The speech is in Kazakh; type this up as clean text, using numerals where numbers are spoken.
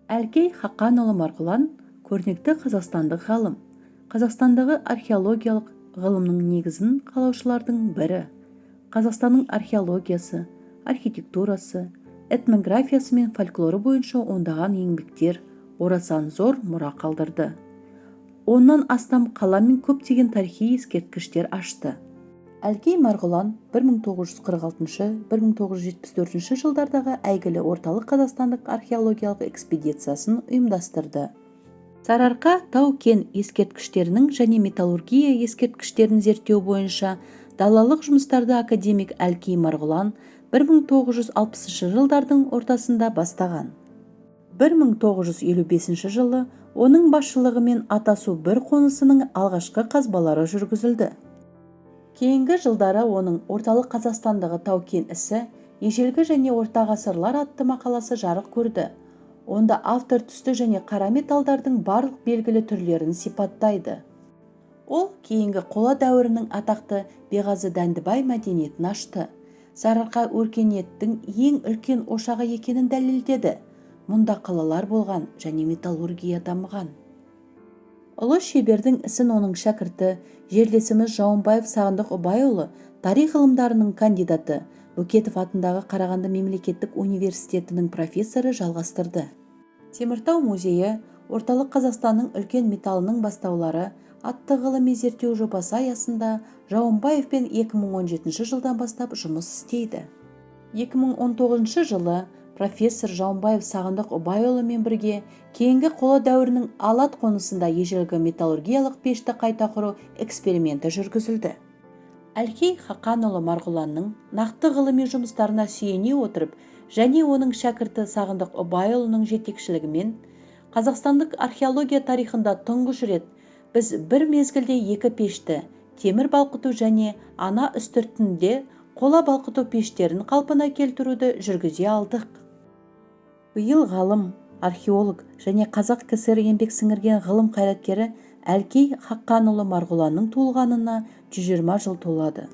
Әлкей Хақанұлы Марғұлан – көрнекті қазақстандық ғалым, Қазақстандағы археологиялық ғылымның негізін қалаушылардың бірі. Қазақстанның археологиясы, архитектурасы, этнографиясы мен фольклоры бойынша ондаған еңбектер, орасан зор мұра қалдырды. 10-нан астам қала мен көптеген тарихи ескерткіштер ашты. Әлкей Марғұлан 1946-1974 жылдардағы әйгілі Орталық Қазақстандық археологиялық экспедициясын ұйымдастырды. Сарыарқа тау-кен ескерткіштерінің және металлургия ескерткіштерін зерттеу бойынша далалық жұмыстарды академик Әлкей Марғұлан 1960 жылдардың ортасында бастаған. 1955 жылы оның басшылығымен Атасу бір қонысының алғашқы қазбалары жүргізілді. Кейінгі жылдары оның «Орталық Қазақстандағы тау-кен ісі: ежелгі және орта ғасырлар» атты мақаласы жарық көрді. Онда автор түсті және қара металдардың барлық белгілі түрлерін сипаттайды. Ол кейінгі қола дәуірінің атақты Беғазы Дәндібай мәдениетін ашты. Сарыарқа өркениеттің ең үлкен ошағы екенін дәлелдеді. Мұнда қалалар болған және металлургия дамыған. Ұлы шебердің ісін оның шәкірті, жерлесіміз Жауынбаев Сағындық Ұбайұлы, тарих ғылымдарының кандидаты, Бөкетов атындағы Қарағанды мемлекеттік университетінің профессоры жалғастырды. Теміртау музейі «Орталық Қазақстанның үлкен металлының бастаулары» атты ғылыми зерттеу жобасы аясында Жауынбаевпен 2017 жылдан бастап жұмыс істейді. 2019 жылы профессор Жауынбаев Сағындық Ұбайұлымен бірге кейінгі қола дәуірінің Алат қонысында ежелгі металлургиялық пешті қайта құру эксперименті жүргізілді. Әлкей Хақанұлы Марғұланның нақты ғылыми жұмыстарына сүйене отырып және оның шәкірті Сағындық Ұбайұлының жетекшілігімен қазақстандық археология тарихында тұңғыш рет біз бір мезгілде екі пешті, темір балқыту және ана үстіртінде қола балқыту пештерін қалпына келтіруді жүргізе алдық. Биыл ғалым, археолог және Қазақ КСР еңбек сіңірген ғылым қайраткері Әлкей Хақанұлы Марғұланның туылғанына 120 жыл толады.